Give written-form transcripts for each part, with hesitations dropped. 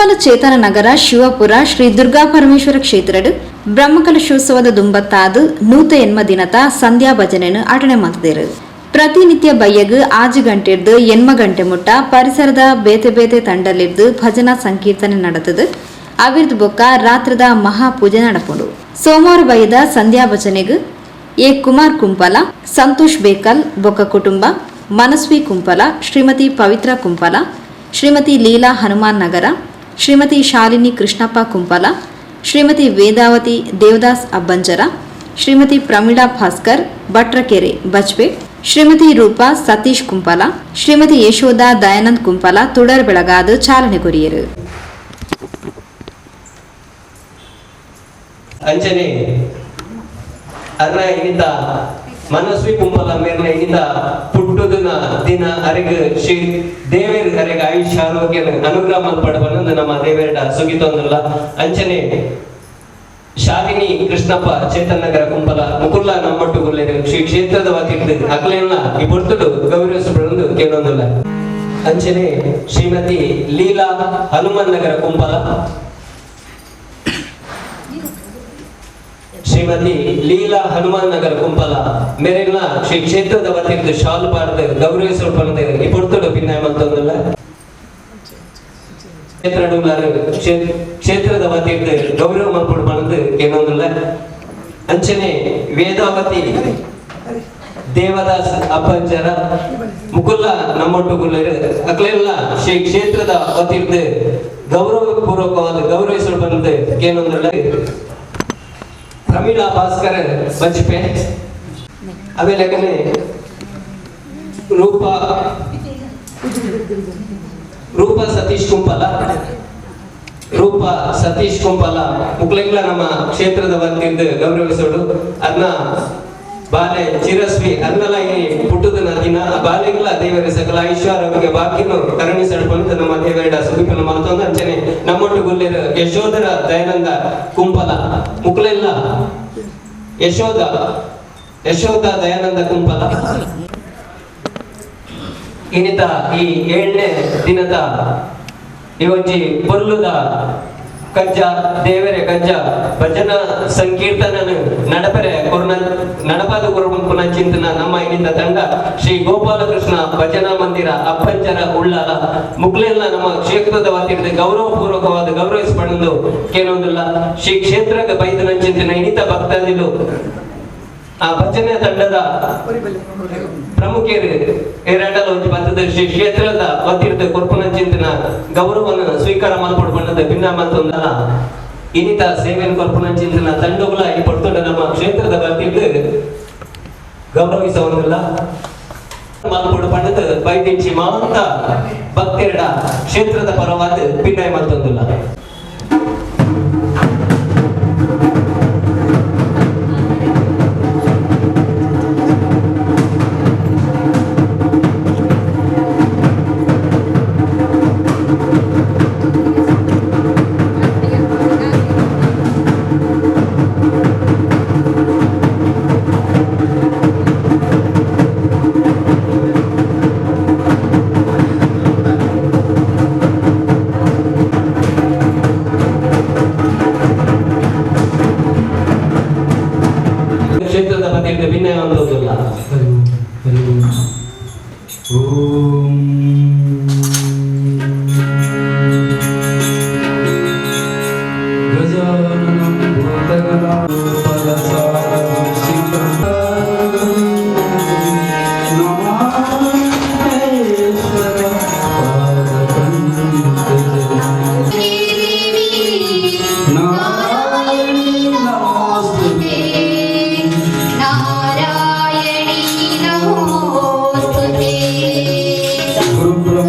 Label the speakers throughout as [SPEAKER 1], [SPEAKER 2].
[SPEAKER 1] ಕುಂಪಲ ಚೇತನ ನಗರ ಶಿವಪುರ ಶ್ರೀ ದುರ್ಗಾ ಪರಮೇಶ್ವರ ಕ್ಷೇತ್ರಡ್ ಬ್ರಹ್ಮಕಲಶೋತ್ಸವದ ದುಂಬತ್ತಾದ್ 108 ದಿನತ ಸಂಧ್ಯಾ ಭಜನೆಯನ್ನು ಆಟಣೆ ಮಲ್ತುದೆರ್. ಪ್ರತಿನಿತ್ಯ ಬಯ್ಯಗ್ 6 ಗಂಟೆರ್ದ್ 8 ಗಂಟೆ ಮುಟ್ಟ ಪರಿಸರದ ಬೇತೆ ಬೇತೆ ತಂಡಲಿರ್ದ್ ಭಜನಾ ಸಂಕೀರ್ತನೆ ನಡತದು. ಅವಿರ್ದ್ ಬೊಕ್ಕ ರಾತ್ರದ ಮಹಾಪೂಜೆ ನಡಪುಂಡು. ಸೋಮವಾರ ಬಯ್ಯದ ಸಂಧ್ಯಾ ಭಜನೆಗ್ ಎ ಕುಮಾರ್ ಕುಂಪಲ, ಸಂತೋಷ್ ಬೇಕಲ್ ಬೊಕ್ಕ ಕುಟುಂಬ, ಮನಸ್ವಿ ಕುಂಪಲ, ಶ್ರೀಮತಿ ಪವಿತ್ರ ಕುಂಪಲ, ಶ್ರೀಮತಿ ಲೀಲಾ ಹನುಮಾನ್ ನಗರ, ಶ್ರೀಮತಿ ಶಾಲಿನಿ ಕೃಷ್ಣಪ್ಪ ಕುಂಪಲ, ಶ್ರೀಮತಿ ವೇದಾವತಿ ದೇವದಾಸ್ ಅಬ್ಬಂಜರ, ಶ್ರೀಮತಿ ಪ್ರಮೀಳಾ ಭಾಸ್ಕರ್ ಭಟ್ರಕೆರೆ ಬಜ್ಪೆ, ಶ್ರೀಮತಿ ರೂಪಾ ಸತೀಶ್ ಕುಂಪಲ, ಶ್ರೀಮತಿ ಯಶೋಧ ದಯಾನಂದ್ ಕುಂಪಲ ತುಡರ್ ಬೆಳಗಾದ್ ಚಾಲನೆ ಕೊರಿಯೆರು.
[SPEAKER 2] ಅಂಚನೆ ಅರ್ನ ಇನಿತ ಮನಸ್ವಿ ಕುಂಪಲ ಮೇರ್ನ ಇನಿತ ಪುಟ್ಟುದಿನ ದಿನ ಅರೆಗ್ ಶ್ರೀ ದೇವೇರ್ ಅರೆಗ್ ಆಯುಷ್ಯ ಆರೋಗ್ಯ ಅನುಗ್ರಹ ಮಲ್ಪಡ ನಮ್ಮ ದೇವೇರ್ಡ ಸುಗಿತೊಂದುಲ್ಲ. ಅಂಚನೆ ಶಾಲಿನಿ ಕೃಷ್ಣಪ್ಪ ಚೇತನ್ ನಗರ ಕುಂಪಲ ಮುಕುಲ್ಲ ನಮ್ಮೊಟ್ಟು ಗುಲ್ಲೆರು ಶ್ರೀ ಕ್ಷೇತ್ರದ ವತಿರ್ದು ಅಕ್ಲೆನ ಈ ಪೊರ್ತುಡು ಗೌರವಿಸಬಂದು ಕೇಳೊಂದುಲ್ಲ. ಅಂಚನೆ ಶ್ರೀಮತಿ ಲೀಲಾ ಹನುಮನ್ ನಗರ ಕುಂಪಲ, ಶ್ರೀಮತಿ ಲೀಲಾ ಹನುಮಾನ್ ನಗರ ಕುಂಪಲ ಮೇರೆಲ್ಲ ಶ್ರೀ ಕ್ಷೇತ್ರದ ವತಿರ್ದು ಶಾಲು ಪಾಡ್ದು ಗೌರವಿಸಲ್ಪಂದು ಈ ಪೊರ್ತುಡು ಭಿನ್ನಾಯ ಮಲ್ತೊಂದುಲ್ಲ. ಕ್ಷೇತ್ರದ ವತಿರ್ದು ಗೌರವ ಮಲ್ಪೊಡು ಪಂದ್ ಕೇನೊಂದುಲ್ಲ. ಅಂಚನೆ ವೇದಾವತಿ ದೇವದಾಸ್ ಅಪ್ಪಂಜರ ಮುಕುಲ್ಲ ನಮ್ಮೊಟ್ಟು ಗುಲ್ಲೆರು ಅಕ್ಲೆಲ್ಲ ಶ್ರೀ ಕ್ಷೇತ್ರದ ವತಿರ್ದು ಗೌರವ ಪೂರ್ವಕವಾದ ಗೌರವಿಸಲು ಬಂದು ಕೇನೊಂದುಲ್ಲ. ಪ್ರಮೀಳಾ ಭಾಸ್ಕರ್ ಬಜ್ಪೆ, ಆಮೇಲೆ ರೂಪಾ ರೂಪಾ ಸತೀಶ್ ಕುಂಪಲ, ರೂಪಾ ಸತೀಶ್ ಕುಂಪಲ ಮುಕ್ಲೆಗ್ಲ ನಮ್ಮ ಕ್ಷೇತ್ರದ ವತಿಯಿಂದ ಗೌರವಿಸೋಡು. ಅದ್ನ ಬಾಲೆ ಚಿರಸ್ವಿ ಅರ್ನಲ ಈ ಪುಟ್ಟುದನ ದಿನ ಬಾಲೆಗ್ಲ ದೇವರ ಸಕಲ ಐಶ್ವರ್ಯ ಬಾಕಿನು ಕರುಣಿಸಲು ನಮ್ಮ ದೇವರ ಸುಗಿಪನ ಮಲ್ತೊಂದು. ಅಂಚನೆ ನಮ್ಮೊಟ್ಟು ಗುಲ್ಲೇರು ಯಶೋಧರ ದಯಾನಂದ ಕುಂಪಲ ಮುಕ್ಲೆಲ್ಲ ಯಶೋಧ ಯಶೋಧ ದಯಾನಂದ ಕುಂಪಲ ಇನ್ನಿತ ಈ 7ನೇ ದಿನದ ಈ ಒಂಜಿ ಪೊರ್ಲುದ ಕಜ್ಜ ದೇವರೆ ಕಜ್ಜ ಭಜನಾ ಸಂಕೀರ್ತನ ನಡಪರೆ ಕೊರ್ನ ನಡಪಾದ ಕೊರ್ಪುನ ಚಿಂತನ ನಮ್ಮ ಇನ್ನಿತ ತಂಡ ಶ್ರೀ ಗೋಪಾಲಕೃಷ್ಣ ಭಜನಾ ಮಂದಿರ ಅಪ್ಪಂಜರ ಉಳ್ಳಾಲ ಮುಕ್ಲೆಲ್ಲ ನಮ್ಮ ಕ್ಷೇತ್ರದ ವತಿಯಿಂದ ಗೌರವಪೂರ್ವಕವಾದ ಗೌರವಿಸಬಂದು ಕೇಳೊಂದಿಲ್ಲ. ಶ್ರೀ ಕ್ಷೇತ್ರಕ್ಕೆ ಬೈದನ ಚಿಂತನ ಇನ್ನಿತ ಭಕ್ತಾದಿಲು ಆ ಭಜನೆ ತಂಡದ ಪ್ರಮುಖರು ಎರಡಲ್ಲ ಒಂಜಿ ಬತ್ತದ ಶ್ರೀ ಕ್ಷೇತ್ರದ ವತಿರ್ದ ಕೊರ್ಪುನ ಚಿಂತನ ಗೌರವವನ್ನು ಸ್ವೀಕಾರ ಮಲ್ಪೊಡು ಬಣ್ಣದ ಭಿನ್ನ ಮಲ್ತೊಂದಲ್ಲ. ಇನ್ನಿತ ಸೇವೆಯನ್ನು ಕೊರ್ಪುನ ಚಿಂತನ ತಂಡಗುಲ ಈ ಪೊರ್ತುಡ ನಮ್ಮ ಕ್ಷೇತ್ರದ ವತಿರ್ದು ಗೌರವಿಸವನ್ನೆಲ್ಲ ಮಲ್ಪೊಡು ಬಣ್ಣದ ಬೈದಿಂಚಿ ಮಾಂತ ಭಕ್ತೆರಡ ಕ್ಷೇತ್ರದ ಪರವಾದ ಭಿನ್ನಾಯ ಮಲ್ತೊಂದಿಲ್ಲ. ಕ್ಷೇತ್ರದ ವತಿಯಿಂದ ಭಿನ್ನಾಯ ಮಲ್ತೊಂದಿಲ್ಲ.
[SPEAKER 3] ಓಂ ಗಜಾನನಂ ಭೂತಗಣಾಫಲಸಾರಭೂಷಿತಂ ನಮಾಮೇಶ್ವರ ಪಾದಪಂಕಜಂ. ನಾರಾಯಣಿ ನಮೋಸ್ತುತೇ.
[SPEAKER 4] ನಾರಾಯಣಿ ನಮೋಸ್ತುತೇ.
[SPEAKER 3] ಗುರು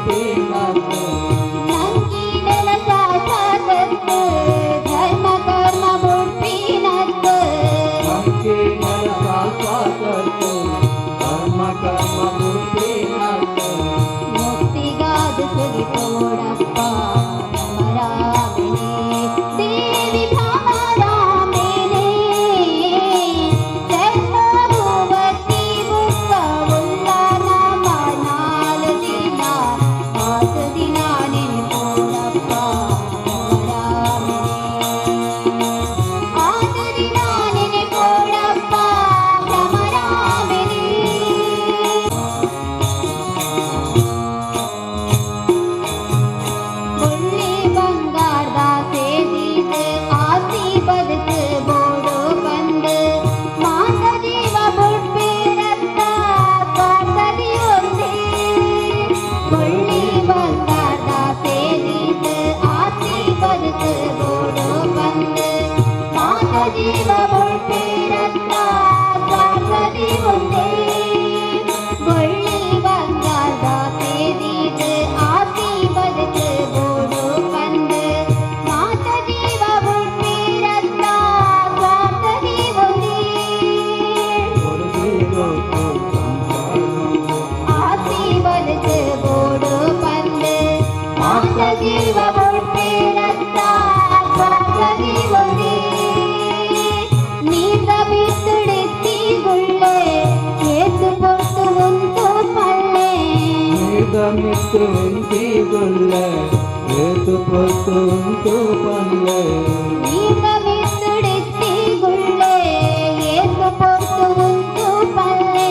[SPEAKER 3] ಬುಡ್ಪಿನತ್.
[SPEAKER 4] ನಂಕೀಡಲ ಶಾಶ್ವತತ್ ಧರ್ಮ ಕರ್ಮ ಬುಡ್ಪಿನತ್.
[SPEAKER 3] ನಂಕೀಡಲ ಶಾಶ್ವತತ್ ಧರ್ಮ ಕರ್ಮ ಬುಡ್ಪಿನತ್.
[SPEAKER 4] ಮುಕ್ತಿಗಾದ ಸುಗಿಪೋಡಪ್ಪ ಭ್ರಮರಾಂಬಿನೆ, ದೇವಿ ಭ್ರಮರಾಂಬಿನೆ. ಜನ್ಮಭೂವತಿ ಬುಕ್ಕ ಉಲ್ಲ ನಮ ನಾಲ್ ದಿನ ಆತ್ ದಿನ ನೆನೆಪೋಡಪ್ಪ ಭ್ರಮರಾಂಬಿನೆ. ಆತ್ ದಿನ ನೆನೆಪೋಡಪ್ಪ ಭ್ರಮರಾಂಬಿನೆ. ಬೊಳ್ಳಿ ಬಂಗಾರದ ಸೇದಿದ ಆಸ್ತಿ ಬದುಕು ಬೋಡು ಬಂದು ಮಾತ ಜೀವ ಬುಡ್ಪೇರತ್ತ ಸ್ವಾರ್ಥದಿ ಒಂದೇ. ಬೊಳ್ಳಿ ಬಂಗಾರದ ಸೇದಿದ ಆಸ್ತಿ ಬದುಕು ಬೋಡು ಬಂದು ಮಾತ ಜೀವ ಬುಡ್ಪೇರತ್ತ ಸ್ವಾರ್ಥದಿ ಒಂದೇ. ಬೊಳ್ಳಿ ಬಂಗಾರದ ಸೇದಿದ ಆಸ್ತಿ ಬದುಕು ಬೋಡು ಬಂದು ಮಾತ ಜೀವ ಬುಡ್ಪೇರತ್ತ ಸ್ವಾರ್ಥದಿ ಒಂದೇ. ಆಸ್ತಿ ಬದುಕು ಬೋಡು ಬಂದು ಮಾತ ಜೀವ ಬುಡ್ಪೇರತ್ತ ಸ್ವಾರ್ಥದಿ ಒಂದೇ. ನೀರ್ದ ಬಿತ್ತುಡೆತ್ತಿ ಗುಳ್ಳೆ ಏತು ಪೊಟ್ಟು ಉಂಟು ಪಲ್ಲೆ.
[SPEAKER 3] ನೀದ ಮಿತ್ರುಂತಿಗುಳ್ಳೆ ಏತು ಪೊತ್ತು ಉಂಟು ಪಲ್ಲೆ.
[SPEAKER 4] ನೀರ್ದ ಬಿತ್ತುಡೆತ್ತಿ ಗುಳ್ಳೆ ಏತು ಪೊಟ್ಟು ಉಂಟು ಪಲ್ಲೆ.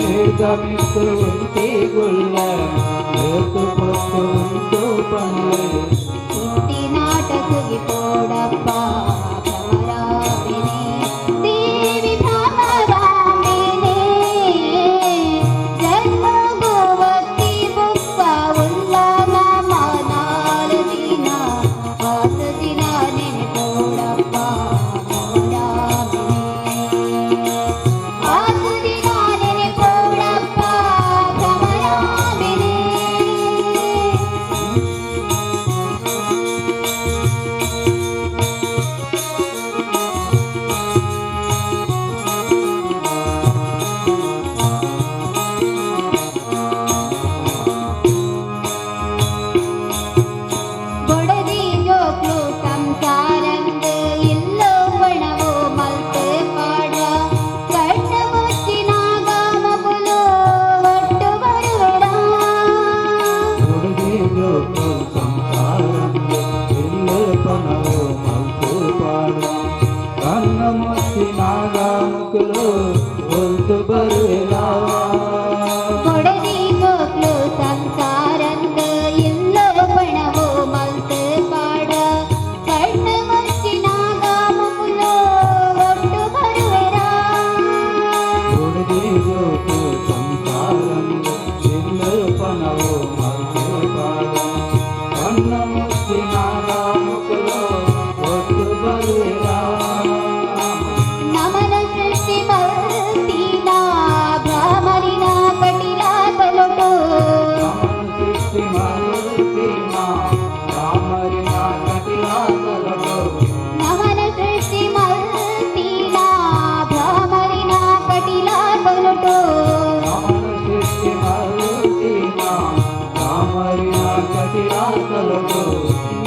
[SPEAKER 3] ನೀದ ಮಿತ್ರುಂತಿಗುಳ್ಳೆ ಏತು ಪೊತ್ತು ಉಂಟು ಪಲ್ಲೆ.
[SPEAKER 4] ಹುಟ್ಟಿನಾಟ ಸುಗಿಪೋಡಪ್ಪ ಭ್ರಮರಾಂಬಿನೆ, ದೇವಿ ಭ್ರಮರಾಂಬಿನೆ. ಜನ್ಮಗೋವತಿ ಬುಕ್ಕ ಉಲ್ಲ ನಮ ನಾಲ್ ದಿನ ಆತ್ ದಿನ ನೆನೆಪೋಡಪ್ಪ ಭ್ರಮರಾಂಬಿನೆ. ಆತ್ ದಿನ ನೆನೆಪೋಡಪ್ಪ ಭ್ರಮರಾಂಬಿನೆ. ಬೊಡದಿ ಜೋಕ್ಲು ಸಂಸಾರಂದು ಇಲ್ಲೋ ಬಣವು ಮಲ್ತು ಪಾಡ ಕಣ್ಣ ಮುಚ್ಚಿನಾಗ ಮಗುಲು ಒಟ್ಟು ಬರುವೆರ.
[SPEAKER 3] ಹುಡುಗಿ ಜೋಕು ಸಂಸಾರಂಗೆ ಇಲ್ಲಪನವು ಮಲ್ತು ಪಾಡ ಕಣ್ಣ ಮುಚ್ಚಿನಾಗ ಮುಕುಲು ಒಲ್ತು ಬರುವೆಲ.
[SPEAKER 4] ಬೊಡದಿ ಜೋಕ್ಲು ಸಂಸಾರಂದು ಇಲ್ಲೋ ಬಣವು ಮಲ್ತು ಪಾಡ ಕಣ್ಣ ಮುಚ್ಚಿನಾಗ ಮಗುಲು ಒಟ್ಟು ಬರುವೆರ.
[SPEAKER 3] ಹುಡುಗಿ ಜೋಕು ಸಂಸಾರಂಗೆ ಇಲ್ಲಪನವು ಮಲ್ತು ಪಾಡ ಕಣ್ಣ ಮುಚ್ಚಿನಾಗ ಮುಕುಲು ಒಟ್ಟು ಬರುವೆಲ.
[SPEAKER 4] ನಮನ ಸೃಷ್ಟಿ ಮಲ್ತಿನ ಭ್ರಮರಿನ ಕಟಿಲ ತಲುಟು.
[SPEAKER 3] ನಮನ ಸೃಷ್ಟಿ ಮಲ್ತಿನ ರಾಮರಿನ ಕಟಿಲಾತಲಟು.
[SPEAKER 4] ನಮನ ಸೃಷ್ಟಿ ಮಲ್ತಿನ ಭ್ರಮರಿನ ಕಟಿಲ ತಲುಟು.
[SPEAKER 3] ನಮನ ಸೃಷ್ಟಿ ಮಲ್ತಿನ ರಾಮರಿನ ಕಟಿಲಾತಲಟು.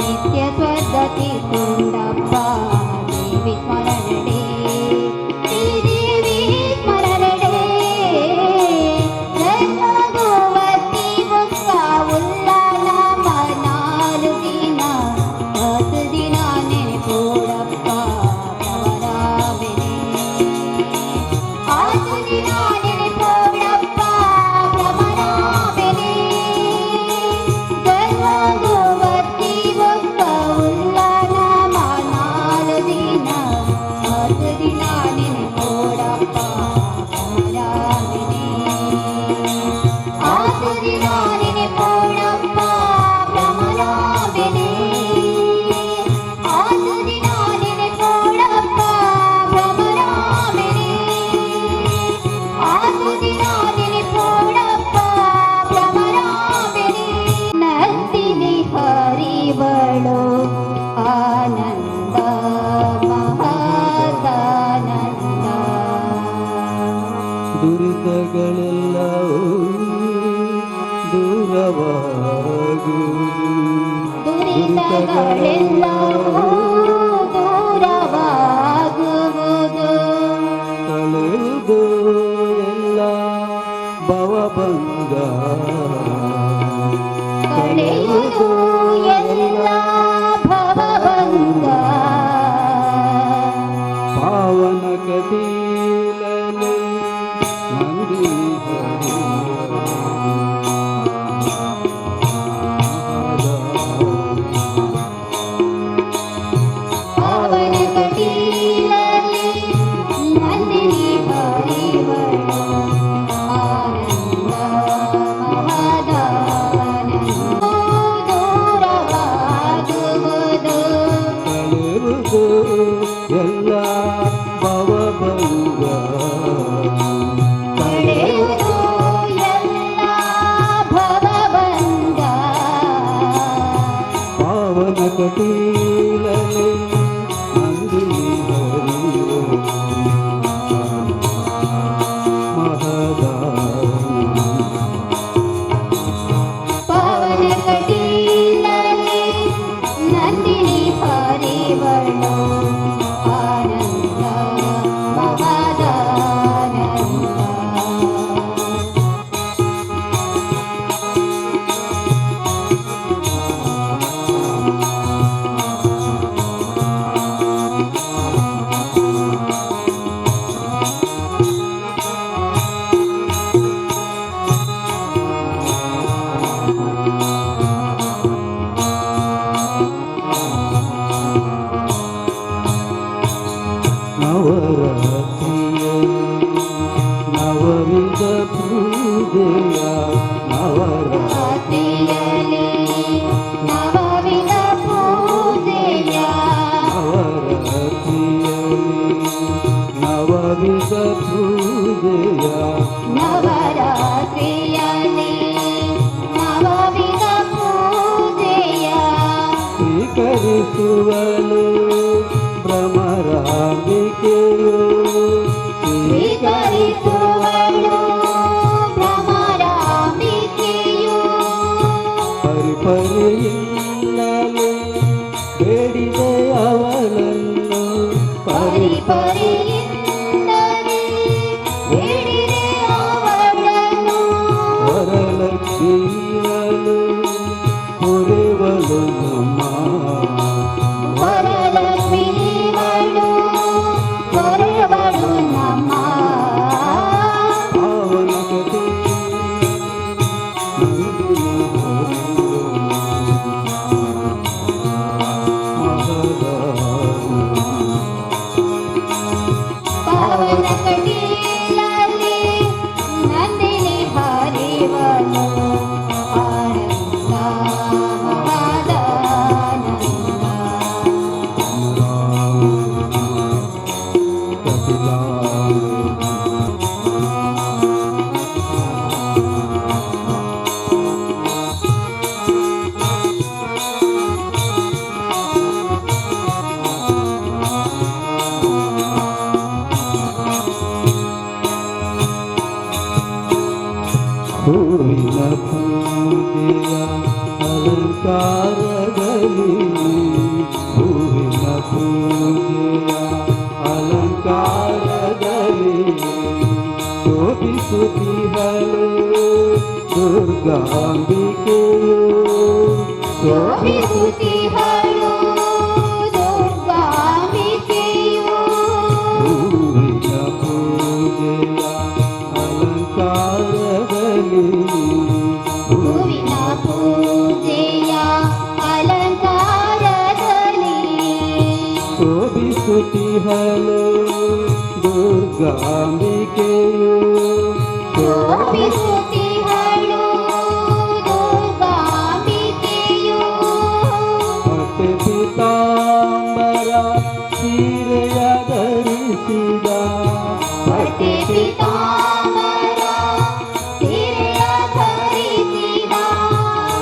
[SPEAKER 4] ನಿತ್ಯ ಸ್ವರ್ಗತಿ ಕುಂಡಪ್ಪ ದೇವಿ ಸ್ಮರಣೆ, ಶ್ರೀದೇವಿ ಸ್ಮರಣೆ. ಜನ್ಮಗೋವತಿ ಬುಕ್ಕ ಉಲ್ಲ ನಮ ನಾಲ್ ದಿನ ಹತ್ತು ದಿನ ನೆನೆಪೋಡಪ್ಪ ಭ್ರಮರಾಂಬಿನೆ. ಆತು ದಿನ ನೆನೆಪೋಡಪ್ಪ ಭ್ರಮರಾಂಬಿನೆ. ಜನ್ಮಗೋವತಿ ಬುಕ್ಕ ಉಲ್ಲ ನಮ
[SPEAKER 3] ದೂರವಾಗುವುದು.
[SPEAKER 4] ದುರಿತಗಳೆಲ್ಲವೂ ದೂರವಾಗುವುದು.
[SPEAKER 3] ಕಳೆಯುವುದು ಎಲ್ಲ ಭವಭಂಗ.
[SPEAKER 4] ಕಳೆಯುವುದು ಎಲ್ಲ ಭವಭಂಗ.
[SPEAKER 3] ಪಾವನ ಕಟೀಲನೆ ನಂದಿನಿ
[SPEAKER 4] ಪಾವನ ಕಟೀಲನೆ ನಂದಿನಿ ಹರಿವಳು ಆನಂದ ಮಹದಾನಂದ ದೂರವಾಗುವುದು.
[SPEAKER 3] ಕಳೆಯುವುದು ಎಲ್ಲ ಭವಭಂಗ.
[SPEAKER 4] ಕಳೆಯುವುದು ಎಲ್ಲ ಭವಭಂಗ.
[SPEAKER 3] ಪಾವನ ಕಟೀಲನೆ ನಂದಿನಿ ಹರಿವಳು ಮಹದಾನಂದ.
[SPEAKER 4] ಪವನ ಕಟೀಲನೆ ನಂದಿನಿ ಹರಿವಳು ಆನಂದ ಮಹದಾನಂದ.
[SPEAKER 3] ನವರಾತ್ರಿಯ ನವವಿಧ ಪೂಜೆಯ ನವರ
[SPEAKER 4] ರಾತ್ರಿಯಲ್ಲಿ ನವವಿಧ ಪೂಜೆಯ.
[SPEAKER 3] ನವರಾತ್ರಿಯಲ್ಲಿ ನವವಿಧ ಪೂಜೆಯ.
[SPEAKER 4] ನವರಾತ್ರಿಯಲ್ಲಿ ನವವಿಧ ಪೂಜೆಯ.
[SPEAKER 3] ಸ್ವೀಕರಿಸುವನು ಭ್ರಮರಾಂಬಿಕೆಯು.
[SPEAKER 4] ಸ್ವೀಕರಿಸುವಳು ಭ್ರಮರಾಂಬಿಕೆಯು.
[SPEAKER 3] ಪರಿಪರಿಯಿಂದಲೇ ಬೇಡಿದೆ ಅವಳನ್ನು.
[SPEAKER 4] ಪರಿ ಪರಿಯಿಂದಲೇ ಬೇಡಿದೆ ಅವಳನ್ನು.
[SPEAKER 3] ವರಲಕ್ಷ್ಮಿಯನು ಪೊರೆವಳು ನಮ್ಮ.
[SPEAKER 4] ವರಲಕ್ಷ್ಮಿಯವಳು ಪೊರೆವಳು ನಮ್ಮ.
[SPEAKER 3] ಪಾವನ ಕಥೆ ನಂದಿನಿ ಮಹದಾನಂದ.
[SPEAKER 4] ಪವನ ಕಟೀಲಲ್ಲಿ ನಂದಿನಿ ಹರಿವಳು ಆನಂದ ಮಹದಾನಂದ.
[SPEAKER 3] ಹೂವಿನ ಪೂಜೆಯ ಅಲಂಕಾರದಲ್ಲಿ, ಹೂವಿನ ಪೂಜೆಯ ಅಲಂಕಾರದಲ್ಲಿ ಶೋಭಿಸುತ್ತಿಹಳು ದುರ್ಗಾಂಬಿಕೆಯು.
[SPEAKER 4] ಶೋಭಿಸುತ್ತಿಹಳು ದುರ್ಗಾಂಬಿಕೆಯು.
[SPEAKER 3] ಹೂವಿನ ಪೂಜೆಯ ಅಲಂಕಾರದಲ್ಲಿ,
[SPEAKER 4] ಹೂವಿನ ಪೂಜೆಯ ಅಲಂಕಾರದಲ್ಲಿ
[SPEAKER 3] ಶೋಭಿಸುತ್ತಿಹಳು ದುರ್ಗಾಂಬಿಕೆಯು.
[SPEAKER 4] ಶೋಭಿಸುತ್ತಿಹಳು ದುರ್ಗಾಂಬಿಕೆಯು.
[SPEAKER 3] ಪಟ್ಟೆ ಪೀತಾಂಬರ ಸೀರೆಯ ಧರಿಸಿದ.
[SPEAKER 4] ಪಟ್ಟೆ ಪೀತಾಂಬರ ಸೀರೆಯ ಧರಿಸಿದ.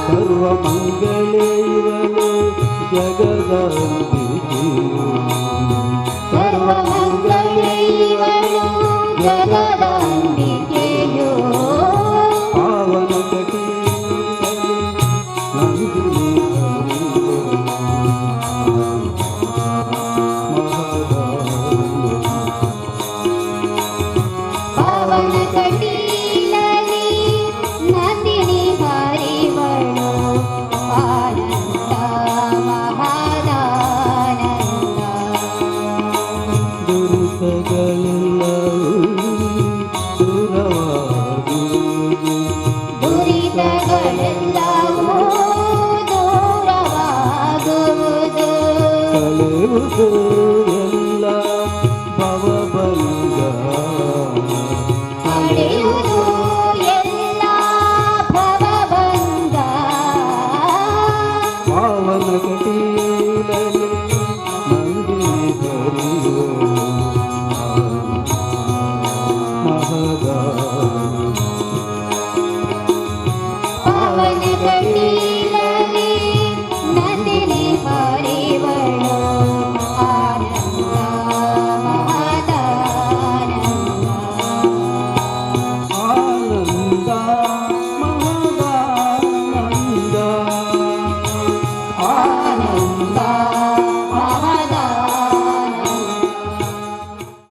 [SPEAKER 3] ಸರ್ವ ಮಂಗಳೇ ಇವಳು ಜಗದಂಬಿಕೆಯು.
[SPEAKER 4] ಸರ್ವಮಂಗಳೇ ಇವಳು ಜಗದಂಬಿಕೆಯು.
[SPEAKER 3] ಪಾವನ ಕಟೀಲನೆ